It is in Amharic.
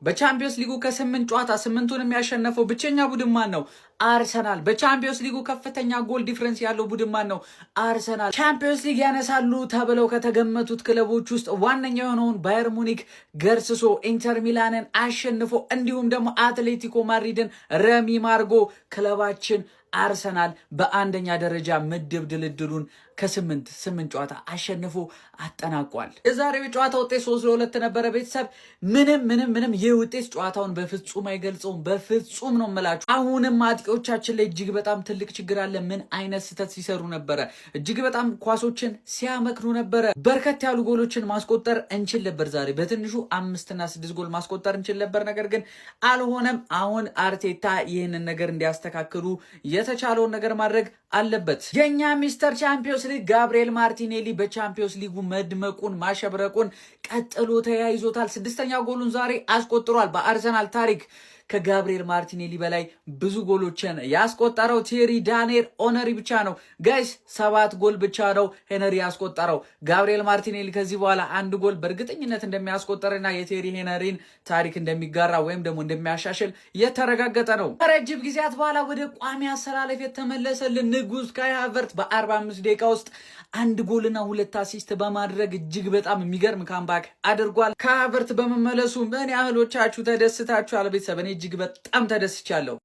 በቻምፒዮንስ ሊጉ ከስምንት ጨዋታ ስምንቱን የሚያሸነፈው ብቸኛ ቡድን ማን ነው? አርሰናል። በቻምፒዮንስ ሊጉ ከፍተኛ goal difference ያለው ቡድን ማን ነው? አርሰናል። ቻምፒዮንስ ሊግ ያነሳሉ ተብለው ከተገመቱት ክለቦች ውስጥ ዋነኛ የሆነውን ባየር ሙኒክ ገርስሶ፣ ኢንተር ሚላንን አሸንፎ፣ እንዲሁም ደግሞ አትሌቲኮ ማድሪድን ረሚ ማርጎ ክለባችን አርሰናል በአንደኛ ደረጃ ምድብ ድልድሉን ከስምንት ስምንት ጨዋታ አሸንፎ አጠናቋል። የዛሬው የጨዋታ ውጤት 3-2 ነበረ። ቤተሰብ፣ ምንም ምንም ምንም ይህ ውጤት ጨዋታውን በፍጹም አይገልጸውም። በፍጹም ነው የምላችሁ። አሁንም አጥቂዎቻችን ላይ እጅግ በጣም ትልቅ ችግር አለ። ምን አይነት ስህተት ሲሰሩ ነበረ? እጅግ በጣም ኳሶችን ሲያመክኑ ነበረ። በርከት ያሉ ጎሎችን ማስቆጠር እንችል ነበር። ዛሬ በትንሹ አምስትና ስድስት ጎል ማስቆጠር እንችል ነበር። ነገር ግን አልሆነም። አሁን አርቴታ ይህንን ነገር እንዲያስተካክሉ የተቻለውን ነገር ማድረግ አለበት። የእኛ ሚስተር ቻምፒዮንስ ሊግ ጋብርኤል ማርቲኔሊ በቻምፒዮንስ ሊጉ መድመቁን ማሸብረቁን ቀጥሎ ተያይዞታል። ስድስተኛ ጎሉን ዛሬ አስቆጥሯል። በአርሰናል ታሪክ ከጋብርኤል ማርቲኔሊ በላይ ብዙ ጎሎችን ያስቆጠረው ቴሪ ዳንኤል ኦነሪ ብቻ ነው። Guys፣ ሰባት ጎል ብቻ ነው ሄነሪ ያስቆጠረው። ጋብርኤል ማርቲኔሊ ከዚህ በኋላ አንድ ጎል በእርግጠኝነት እንደሚያስቆጠርና የቴሪ ሄነሪን ታሪክ እንደሚጋራ ወይም ደግሞ እንደሚያሻሽል የተረጋገጠ ነው። ከረጅም ጊዜያት በኋላ ወደ ቋሚ አሰላለፍ የተመለሰልን ንጉስ ካይ ሃቨርት በ45 ደቂቃ ውስጥ አንድ ጎልና ሁለት assist በማድረግ እጅግ በጣም የሚገርም comeback አድርጓል። ካይ ሃቨርት በመመለሱ ምን ያህሎቻችሁ ተደስታችኋል? ቤተሰብ፣ እኔ እጅግ በጣም ተደስቻለሁ።